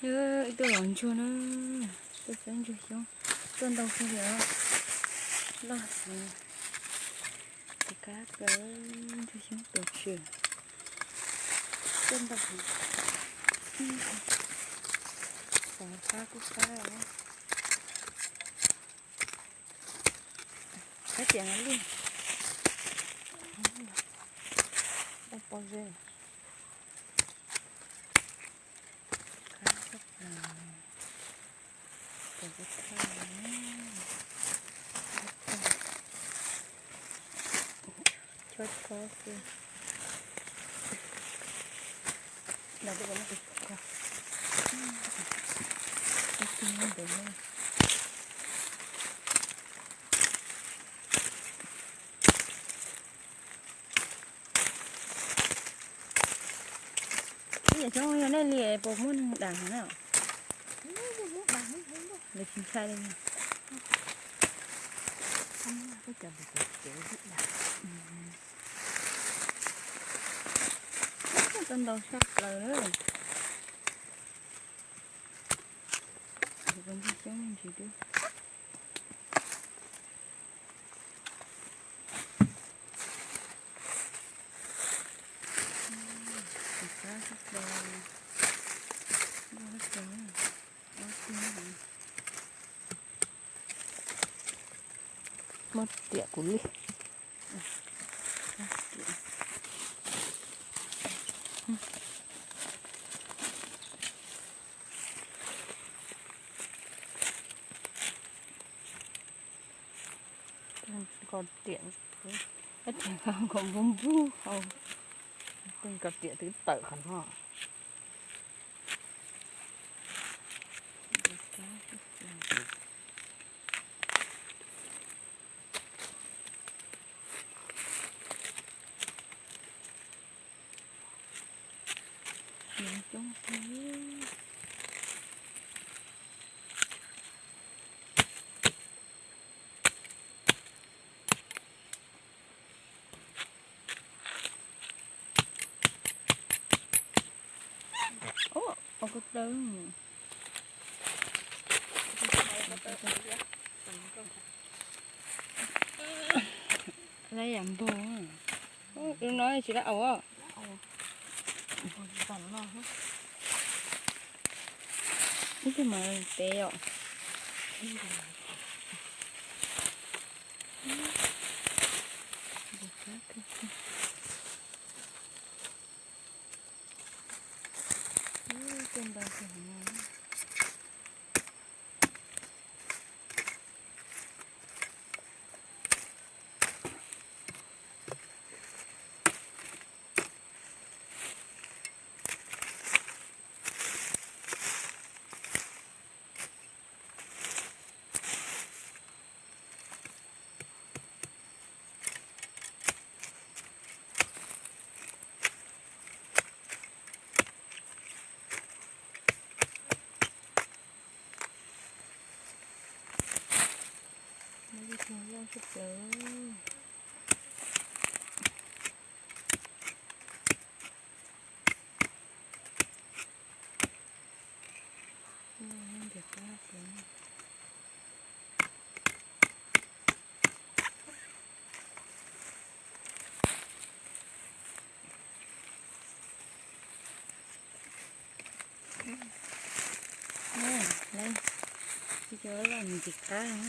Ib tug los ntsuag na, tuaj xyuas ntsuag xyoob, tuaj ntau kawg li os. Loj heev, tus kab plaws, ntsuag xyoob tuaj tsw, tuaj ntau heev. Xav qab kuj qab os. Qab tias no lwj, ua pob zeb. Qab tshaj plaws, cov kua txaj, chob chob xwb. Los rau ua tus, tus ntawd na. Ib yam xyoob yog nej li puas muaj neeg dam heev na? Lawv tsis ntshai li. Tau ntau sab plaws na. Ntsis xyoob ntsis dub. Muab tiam kuv li. Nkos tiam, nkos npub npub hau, nkos tiam twb tawm qhov no. Ua kuv daws. Lab yam npog. Lub no tsis lab au. Ib tug mas pem yom. Ntau kawg heev. Loj tshaj plaws. Lawv tsis cov loj ntxim qab.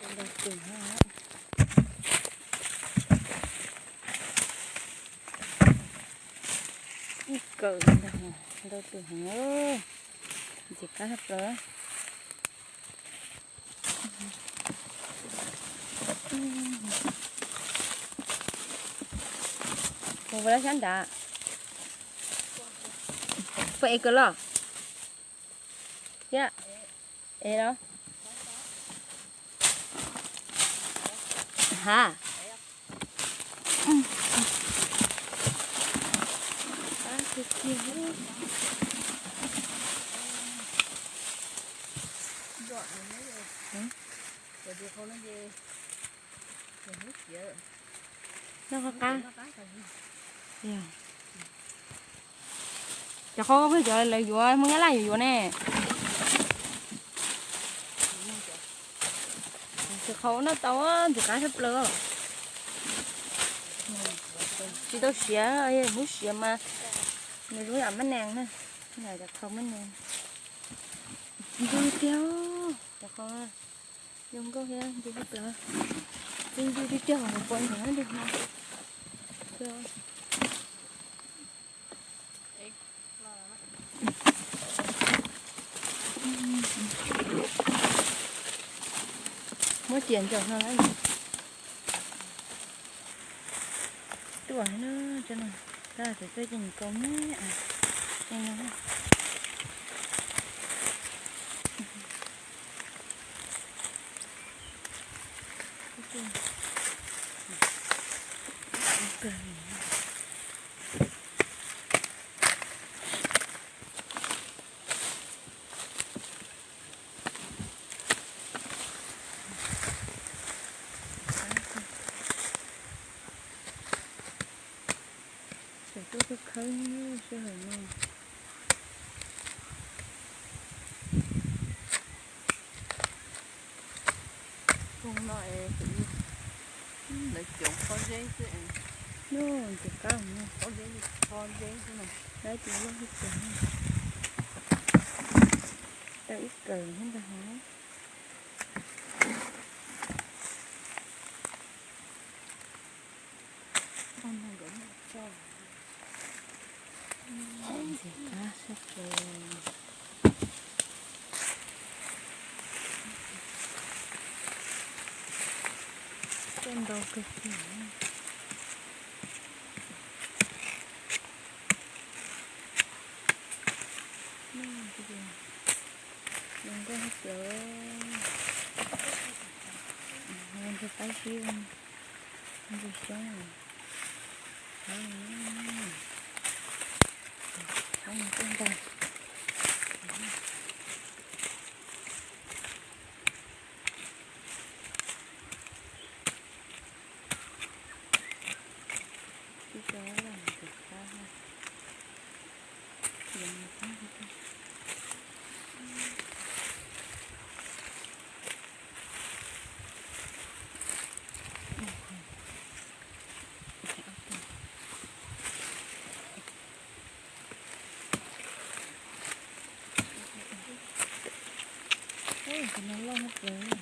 Ntau tus heev, ib kawm ntau tus heev, ntxim qab tshaj plaws. Mus ua lab sab nrad. Puas ev kawg los? Yam, ev los? Ha. Noj qab qab. Cov qhov peb cov lawv yuav Hmoob Nyab Laj yuav yuav ne. Cov qhov no tau ntxim qab tshaj plaws. Tsis tau siav, muab siav mas nws zoo yam mab nees na. Cov qhov mab nees. Ncw tiag, cov qhov zoo nkauj thiab ncw tshaj plaws. Ncw tiag tiag, pom ntawd na. Muab ciam ntsaum no lawm. Tuaj no, tab tom tuaj ces nws kaus me. Tseem tuaj khawb khawb sij hawm no. Phoo no es lawv cov pob zeb xwb. Nws tus kab pob zeb, pob zeb xwb no. Lawv tus loj hwj chas, tau ib kawm ntag hov. Ntxim qab sab plaws. Tuaj ntau kawg kiag. Zoo nkauj hab plaws. Ntsuag qaib sib, ntsuag xyoob. Qab no tuaj ntag. Tib co loj ntxim qab. Tus no loj hab plaws.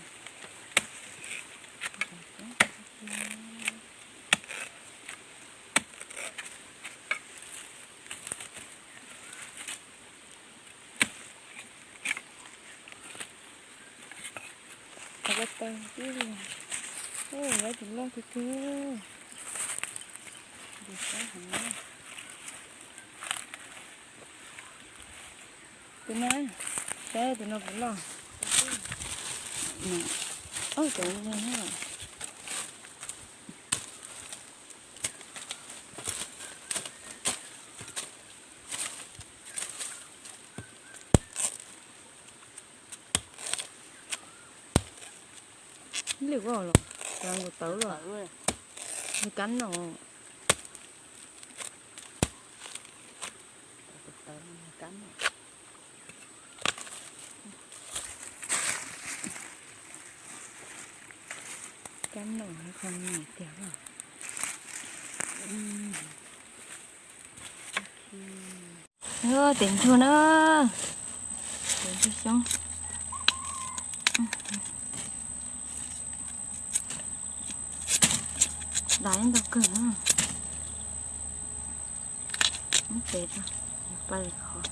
Tau tau tib li. Ua, lawv tus loj tiag tiag. Tus no, saib tus no puas loj. Ob cov no. Lwj ua los, cov nkaus tawv los. Kab no. Kab no qhov no tiag. Tes ntsuag na, tes ntsuag xyoob. Dai ntau kawg na. Tes, pais qhov.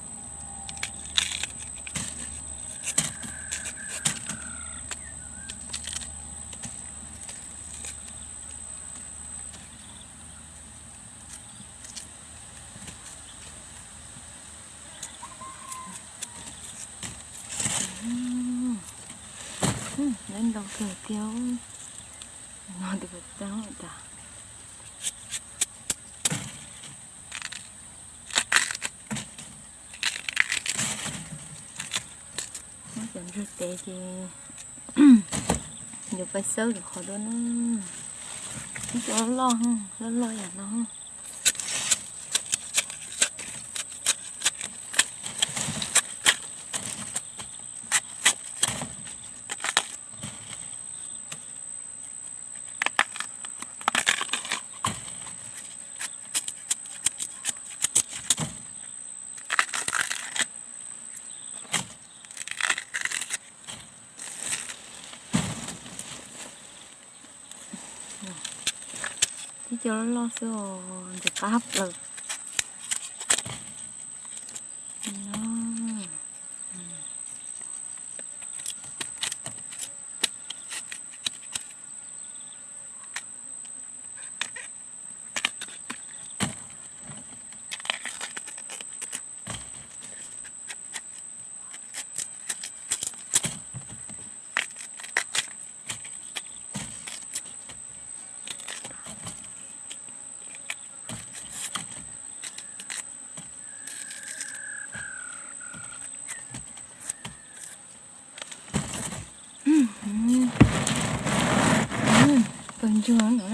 Lawv ntau kawg tiag. No tus ko tau tas. Muab cov ntsuag tes ces yuav pais xawb lwm qhov dua na. Ib co loj loj, loj loj yam no. Cov loj loj xwb os, ntxim qab hab plaws. Pawg ntsuag no,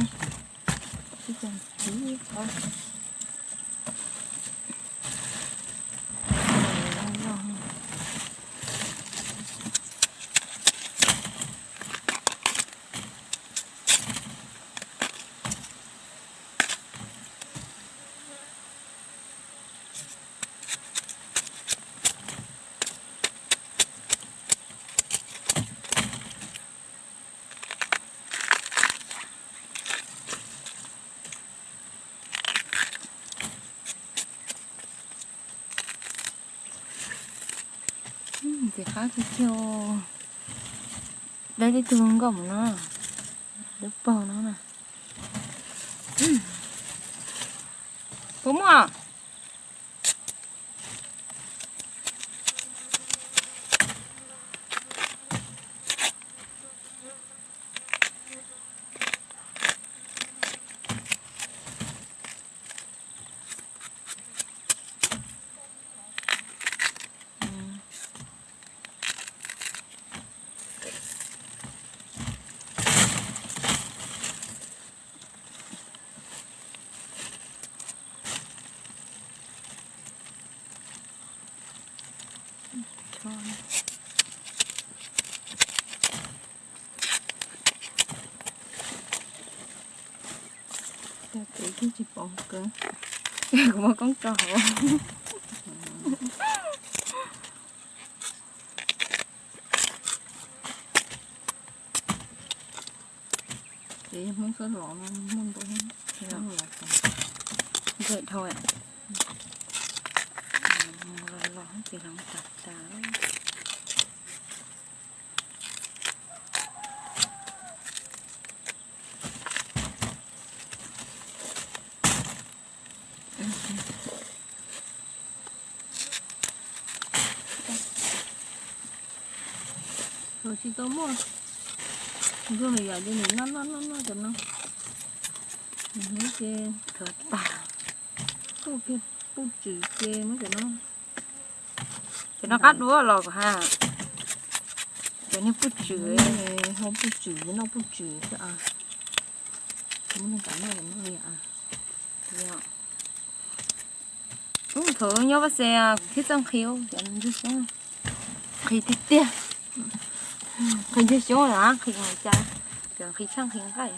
ib co ntxiv qhov. Ntxim qab tiag tiag. Dawb tib tug nkauj mus no, dawb paug no na. Puas muaj? Cov pem twb tsis pom kawg, kuv muab koob tso hauv. Ces yog Hmoob txhob los no muaj ntau los, ntxim dhau. Los los ces los tas tas. Thaum tsis tau muaj ntsuag lwm yam ces nws noj noj noj noj cov no. Nws hnub ces thaum tas, puj kiag puj tswm ces muab cov no. Cov no qab dua los kuv has. Cov niag puj tswm, hu puj tswm, noj puj tswm xwb. Thaum nyob Vaj Xes kuv thiaj txawj nqhis cov ntsuag xyoob, nqhis tiag tiag. Nqhis ntsuag xyoob na, nqhis cas, cov nqhis tshaj nqhis nqaij.